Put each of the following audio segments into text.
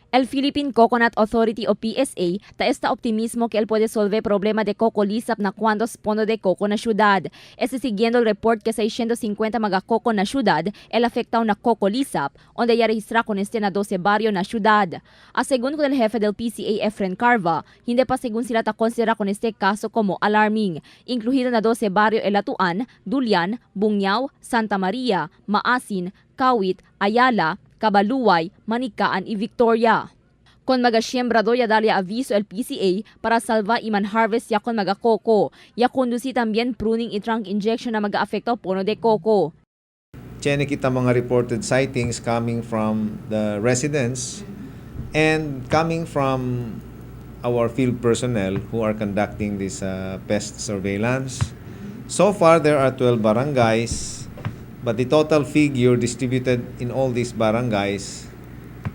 El Philippine Coconut Authority o PCA ta está optimismo que él puede solver problema de coco lisap na cuantos pono de coco na ciudad. Este siguiendo el report que 650 mga coco na ciudad el afectado na coco lisap, donde ya registra con este na 12 barrio na ciudad. A según con el jefe del PCA, Efren Carva, hindi pa según sila ta considera con este caso como alarming, incluido na 12 barrio el Latuan, Dulian, Bungyao, Santa Maria, Maasin, Kawit, Ayala, Cabaluay, Manikaan y Victoria. Con mga siyembrador ya dale aviso el PCA para salvar y man harvest ya con mga coco. Ya conduci también pruning y trunk injection na mga afecto pono de coco. Tiene kita mga reported sightings coming from the residents and coming from our field personnel who are conducting this pest surveillance. So far, there are 12 barangays, but the total figure distributed in all these barangays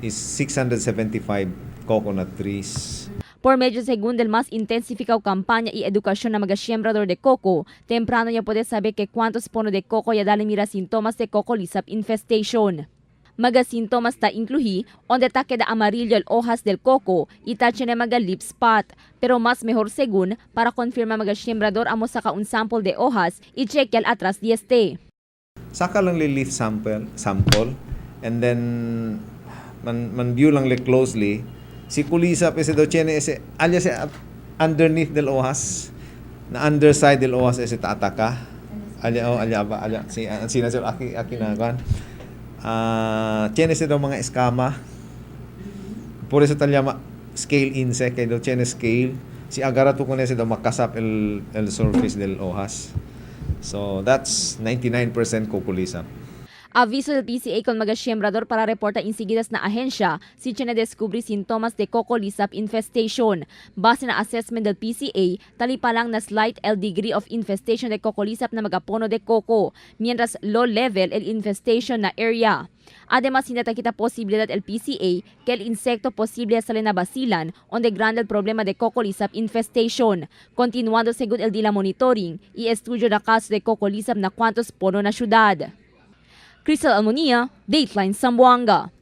is 675 coconut trees. Por medio según del más intensificado campaña y educación na mga siyembrador de coco, temprano ya puede saber que cuántos pono de coco ya dale mira sintomas de coco lisap infestation. Mga sintomas ta incluhi onde ta queda amarillo el hojas del coco y ta tiene mga leaf spot. Pero más mejor según para confirma mga siyembrador amo saka un sample de hojas y chequear atrás de este. Saka lang li leaf sample and then man view lang li closely si kulisap ese do tiene ese alya se underneath del hojas na underside del hojas ese taataka alya, oh, alya ba alya si sina sir aki na kan tiene ese do mga escama, por eso tal llama scale insect, kay do tiene scale si agara tu con ese do makasap el surface del hojas. So that's 99% kukulisap. Aviso del PCA con mga siyembrador para reporta insigidas na ahensya si tiene descubri sintomas de coco lisap infestation. Base na assessment del PCA, tali pa lang na slight el degree of infestation de coco lisap na mga pono de coco, mientras low level el infestation na area. Además, hindi kita posibilidad el PCA que el insecto posible sale na basilan donde grande el problema de coco lisap infestation. Continuando según el dila monitoring y estudio na caso de coco lisap na cuantos pono na syudad. Crystal Almonia, Dateline Zamboanga.